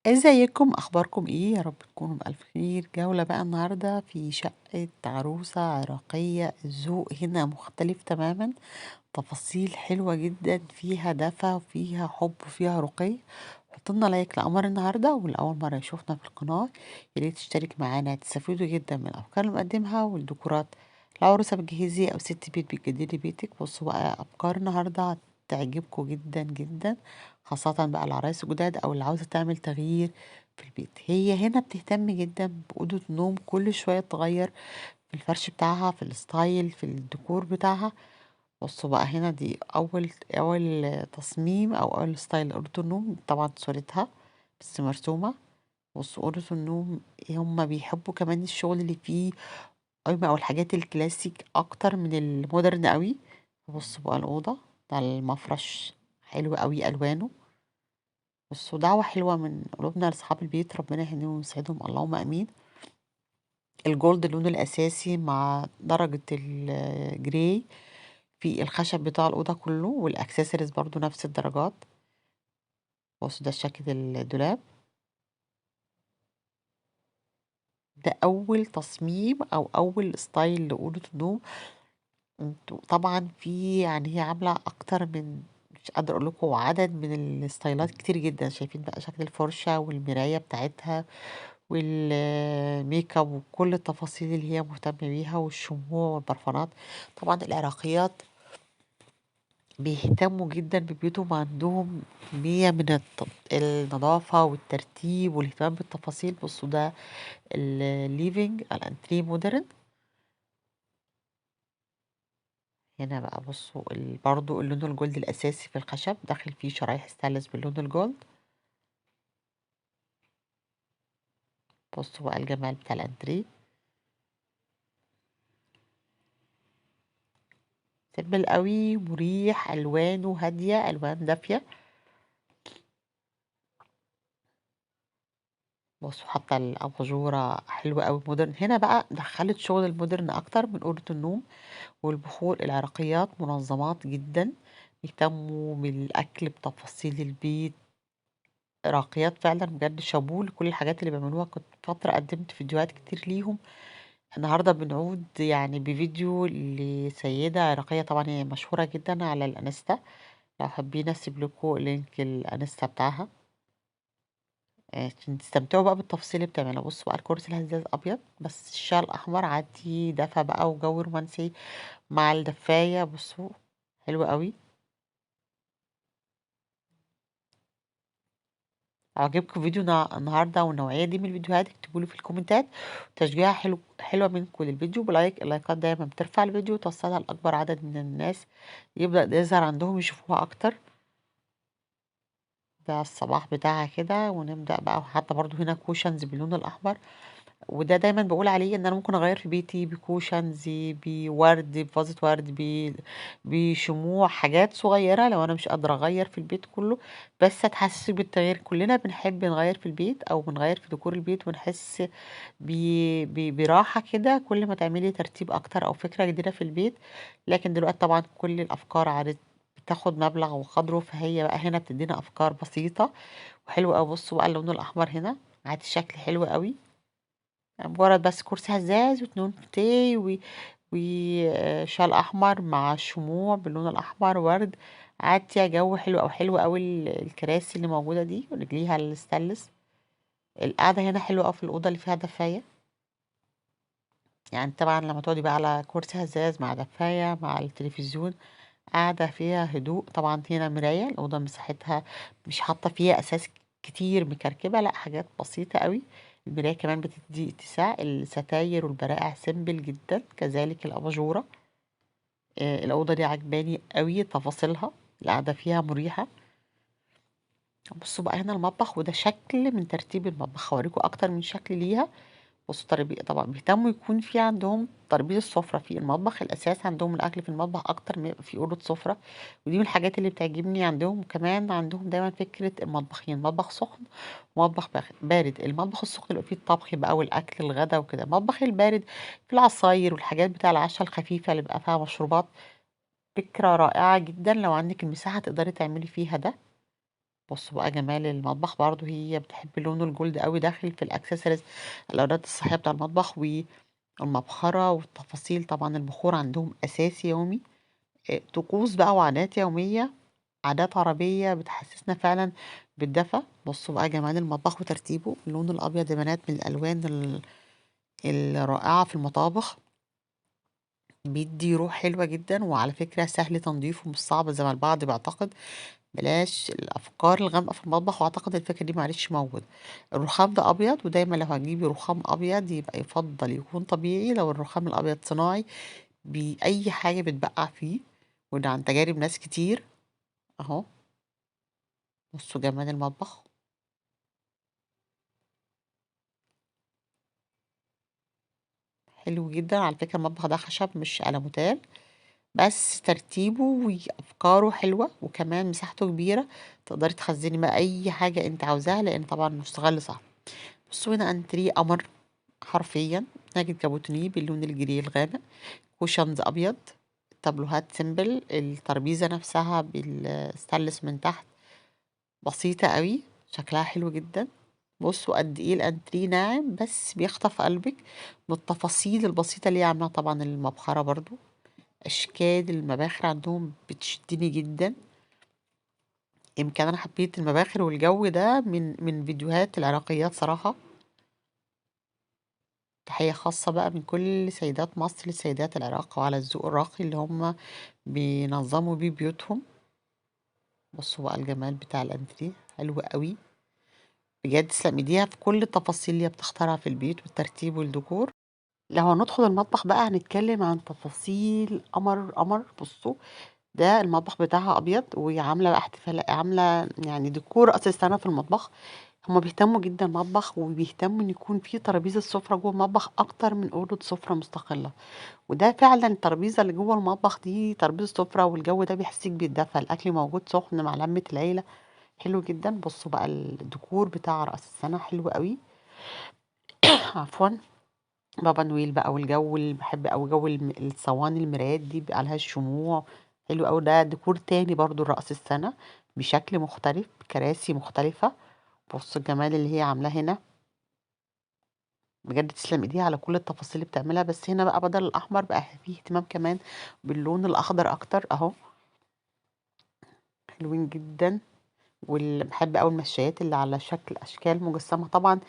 ازيكم؟ اخباركم ايه؟ يا رب تكونوا بالف خير. جولة بقى النهاردة في شقة عروسة عراقية. الذوق هنا مختلف تماما، تفاصيل حلوة جدا، فيها دفى وفيها حب وفيها رقي. حطولنا like لقمر النهاردة، والأول مرة يشوفنا في القناة يا ريت تشترك معانا، تستفيدوا جدا من الأفكار اللي بنقدمها والديكورات. لو عروسة بتجهزي أو ست بيت بتجددي بيتك، بصوا بقى أفكار النهاردة هتعجبكم جدا جدا، خاصة بقى العرايس الجداد أو اللي عاوزة تعمل تغيير في البيت. هي هنا بتهتم جدا بأوضة نوم، كل شوية تغير في الفرش بتاعها، في ال style، في الديكور بتاعها. بصوا بقى هنا دي أول تصميم أو أول style لأوضة النوم، طبعا صورتها بس مرسومة. بصوا أوضة النوم هما بيحبوا كمان الشغل اللي فيه أو الحاجات الكلاسيك أكتر من ال modern قوي. بصوا بقى الأوضة ده المفرش حلو قوي ألوانه. بصوا دعوة حلوة من قلوبنا لأصحاب البيت، ربنا يهنيهم ويسعدهم، اللهم آمين. ال gold اللون الأساسي مع درجة ال gray في الخشب بتاع الأوضة كله، والأكسسوارز برضو نفس الدرجات. بصوا ده شكل الدولاب. ده أول تصميم أو أول style لأوضة النوم. انتوا طبعا في يعني هي عاملة أكتر من، مش قادرة أقول لكم عدد من الستايلات كتير جدا. شايفين بقى شكل الفرشة والمراية بتاعتها والميك اب وكل التفاصيل اللي هي مهتمة بيها، والشموع والبرفانات. طبعا العراقيات بيهتموا جدا ببيوتهم، عندهم كمية من النظافة والترتيب والاهتمام بالتفاصيل. بصوا ده ال living الانتري modern. هنا بقى بصوا برضو اللون ال gold الأساسي في الخشب، داخل فيه شرايح ستانلس باللون ال gold. بصوا بقى الجمال بتاع الانتري، simple قوي، مريح، الوانه هاديه، الوان دافيه. بصوا حتى الاباجوره حلوه قوي modern. هنا بقى دخلت شغل ال modern اكتر من اوضه النوم والبخور. العراقيات منظمات جدا، بيهتموا بالاكل بتفاصيل البيت، راقيات فعلا بجد، شابوه لكل الحاجات اللي بيعملوها. كنت فتره قدمت فيديوهات كتير ليهم. النهارده بنعود يعني بفيديو لسيده عراقيه، طبعا هي مشهوره جدا على الانستا، لو حابين اسيب لكم link الانستا بتاعها عشان تستمتعوا بقى بالتفاصيل اللي بتعملها. بصوا بقى الكرسي الهزاز ابيض بس الشال الاحمر عادي، دفى بقى وجو رومانسي مع الدفايه. بصوا حلو قوي. عجبكم فيديو النهارده والنوعيه دي من الفيديوهات اكتبوا لي في الكومنتات. تشجيع حلوه منكم للفيديو ب like، اللايكات دايما بترفع الفيديو وتوصلها لاكبر عدد من الناس، يبدا يظهر عندهم يشوفوها اكتر. ده الصباح بتاعها كده. ونبدا بقى، وحتى برضو هنا cushions باللون الاحمر، وده دايما بقول عليه ان انا ممكن اغير في بيتي ب cushions، بورد، بفازة ورد، بشموع، حاجات صغيره لو انا مش قادره اغير في البيت كله، بس هتحسسك بالتغيير. كلنا بنحب نغير في البيت او بنغير في ديكور البيت ونحس براحه كده كل ما تعملي ترتيب اكتر او فكره جديده في البيت. لكن دلوقتي طبعا كل الافكار عادت بتاخد مبلغ وقدره، فهي بقى هنا بتدينا افكار بسيطه وحلوه قوي. بصوا بقى اللون الاحمر هنا عاد الشكل حلو قوي، مجرد بس كرسي هزاز واتنين فوتيه وشال احمر مع شموع باللون الاحمر ورد، عادي جو حلو او حلو قوي. الكراسي اللي موجوده دي ورجليها الستانلس. القعده هنا حلوه قوي في الاوضه اللي فيها دفايه، يعني طبعا لما تقعدي بقى على كرسي هزاز مع دفايه مع التلفزيون، قاعده فيها هدوء. طبعا هنا مرايه، الاوضه مساحتها مش حاطه فيها اساس كتير مكركبه، لا حاجات بسيطه قوي. المراية كمان بتدي اتساع، الستاير والبرائع simple جدا، كذلك الاباجوره. الاوضه دي عجباني قوي تفاصيلها، القعده فيها مريحه. بصوا بقى هنا المطبخ، وده شكل من ترتيب المطبخ، هوريكم اكتر من شكل ليها. بصوا تربية، طبعا بيهتموا يكون في عندهم تربية السفرة في المطبخ، الأساس عندهم الأكل في المطبخ أكتر ما في أوضة سفرة، ودي من الحاجات اللي بتعجبني عندهم. وكمان عندهم دايما فكرة المطبخين، مطبخ سخن ومطبخ بارد. المطبخ السخن اللي فيه الطبخ بقى والأكل الغدا وكده، المطبخ البارد في العصاير والحاجات بتاع العشاء الخفيفة اللي بيبقى فيها مشروبات. فكرة رائعة جدا لو عندك المساحة تقدري تعملي فيها ده. بصوا بقى جمال المطبخ، برضو هي بتحب لون ال gold قوي، داخل في الاكسسوارز الادوات الصحية بتاع المطبخ والمبخره والتفاصيل. طبعا البخور عندهم اساسي يومي، طقوس بقى وعادات يومية، عادات عربية بتحسسنا فعلا بالدفى. بصوا بقى جمال المطبخ وترتيبه، اللون الابيض يا بنات من الالوان الرائعة في المطابخ، بيدي روح حلوة جدا، وعلى فكرة سهل تنظيفه مش صعب زي ما البعض بيعتقد. بلاش الافكار الغامقه في المطبخ، واعتقد الفكرة دي معلش موجودة. الرخام ده ابيض، ودايما لو هتجيبي رخام ابيض يبقى يفضل يكون طبيعي، لو الرخام الابيض صناعي باي حاجة بتبقع فيه، وده عن تجارب ناس كتير اهو. بصوا جمال المطبخ، حلو جدا. على فكرة المطبخ ده خشب مش ألموتال، بس ترتيبه وافكاره حلوة، وكمان مساحته كبيرة تقدري تخزني بقى اي حاجة انت عاوزاها، لان طبعا مستغل صح. بصوا هنا انتريه قمر حرفيا، نجد كابوتونيه باللون ال gray الغامق، cushions ابيض، تابلوهات simple، الترابيزة نفسها بالستانلس من تحت بسيطة قوي، شكلها حلو جدا. بصوا قد ايه الانتريه ناعم، بس بيخطف قلبك بالتفاصيل البسيطة اللي هي عاملاها. طبعا المبخره برضو، اشكال المباخر عندهم بتشدني جدا. يمكن انا حبيت المباخر والجو ده من فيديوهات العراقيات صراحة. تحية خاصة بقى من كل سيدات مصر لسيدات العراق، وعلى الذوق الراقي اللي هم بينظموا بيه بيوتهم. بصوا بقى الجمال بتاع الانتريه حلو قوي بجد، تسلم ايديها في كل التفاصيل اللي بتختارها في البيت والترتيب والديكور. لو هندخل المطبخ بقى هنتكلم عن تفاصيل قمر قمر. بصوا ده المطبخ بتاعها ابيض، وعامله بقى احتفال، عامله يعني ديكور راس السنة في المطبخ. هما بيهتموا جدا المطبخ، وبيهتموا ان يكون في ترابيزة سفره جوه المطبخ اكتر من اوضة سفره مستقلة، وده فعلا الترابيزة اللي جوه المطبخ دي ترابيزة سفره، والجو ده بيحسسك بالدفى، الاكل موجود سخن مع لمه العيلة، حلو جدا. بصوا بقى الديكور بتاع راس السنة حلو قوي. عفوا، بابا نويل بقى، والجو اللي بحب قوي جو الصواني المرايات دي بيبقى عليها الشموع، حلو قوي. ده ديكور تاني برضو لرأس السنة بشكل مختلف، كراسي مختلفة. بصوا الجمال اللي هي عاملاه هنا بجد، تسلم ايديها على كل التفاصيل اللي بتعملها. بس هنا بقى بدل الاحمر بقى فيه اهتمام كمان باللون الاخضر اكتر اهو، حلوين جدا. واللي بحب قوي المشايات اللي على شكل اشكال مجسمه. طبعا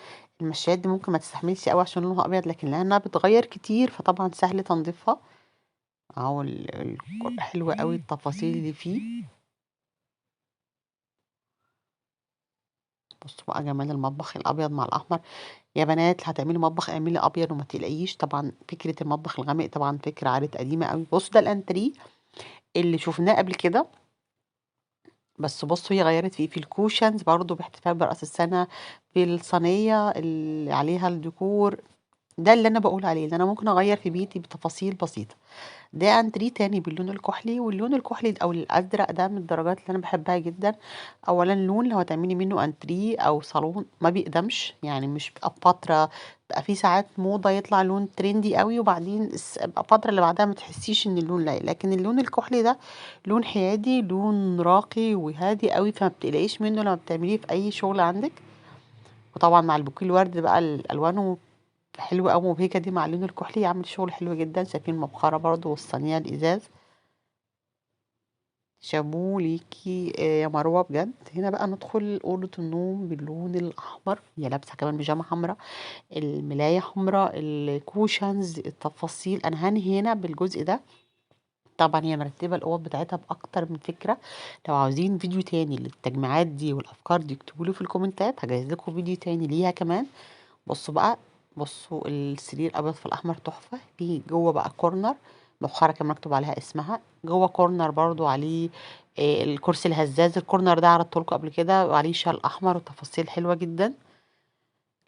المشايات دي ممكن ما تستحملش قوي عشان لونها ابيض، لكن لانها بتغير كتير فطبعا سهل تنظيفها اهو. حلوة قوي التفاصيل اللي فيه. بصوا بقى جمال المطبخ الابيض مع الاحمر. يا بنات هتعملي مطبخ اعملي ابيض وما تقلقيش. طبعا فكرة المطبخ الغامق طبعا فكرة عادت قديمة قوي. بصوا ده الانتريه اللي شفناه قبل كده، بس بصوا هي غيرت فيه في ال cushions برضو باحتفال برأس السنة، في الصينية اللي عليها الديكور ده اللي انا بقول عليه، اللي انا ممكن اغير في بيتي بتفاصيل بسيطة. ده انتريه تاني باللون الكحلي، واللون الكحلي او الازرق ده من الدرجات اللي انا بحبها جدا. اولا لون لو هتعملي منه انتريه او صالون ما بيقدمش، يعني مش بقى فترة، بقى في ساعات موضة يطلع لون trendy قوي وبعدين الفترة اللي بعدها ما تحسيش ان اللون لايق، لكن اللون الكحلي ده لون حيادي، لون راقي وهادي قوي، فما بتقلقيش منه لما بتعمليه في اي شغل عندك. وطبعا مع البوكيه الورد بقى الالوانه حلوة أوي مبهجة دي مع اللون الكحلي يعمل شغل حلو جدا. شايفين المبخرة برضو والصينية الإزاز، شابوه ليكي يا مروة بجد. هنا بقى ندخل أوضة النوم باللون الأحمر، هي لابسة كمان بيجامة حمراء، الملاية حمراء، ال cushions، التفاصيل. أنا هنهي هنا بالجزء ده. طبعا هي مرتبة الأوض بتاعتها بأكتر من فكرة. لو عاوزين فيديو تاني للتجميعات دي والأفكار دي اكتبوا لي في الكومنتات، هجهز لكم فيديو تاني ليها كمان. بصوا بقى، بصوا السرير الابيض في الاحمر تحفة، في جوه بقى corner مبخره كمان مكتوب عليها اسمها، جوه corner برضو عليه الكرسي الهزاز. ال corner ده عرضته لكم قبل كده، وعليه شال احمر وتفاصيل حلوة جدا.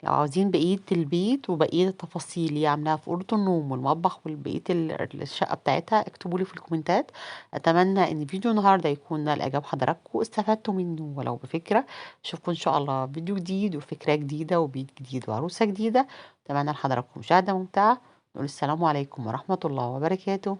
لو عاوزين بقية البيت وبقية التفاصيل اللي عاملاها في اوضة النوم والمطبخ والبقية الشقة بتاعتها اكتبوا لي في الكومنتات. اتمنى ان فيديو النهارده يكون نال اعجاب حضراتكم واستفدتوا منه ولو بفكره. اشوفكم ان شاء الله فيديو جديد وفكره جديدة وبيت جديد وعروسه جديدة. اتمنى لحضراتكم مشاهده ممتعة. نقول السلام عليكم ورحمة الله وبركاته.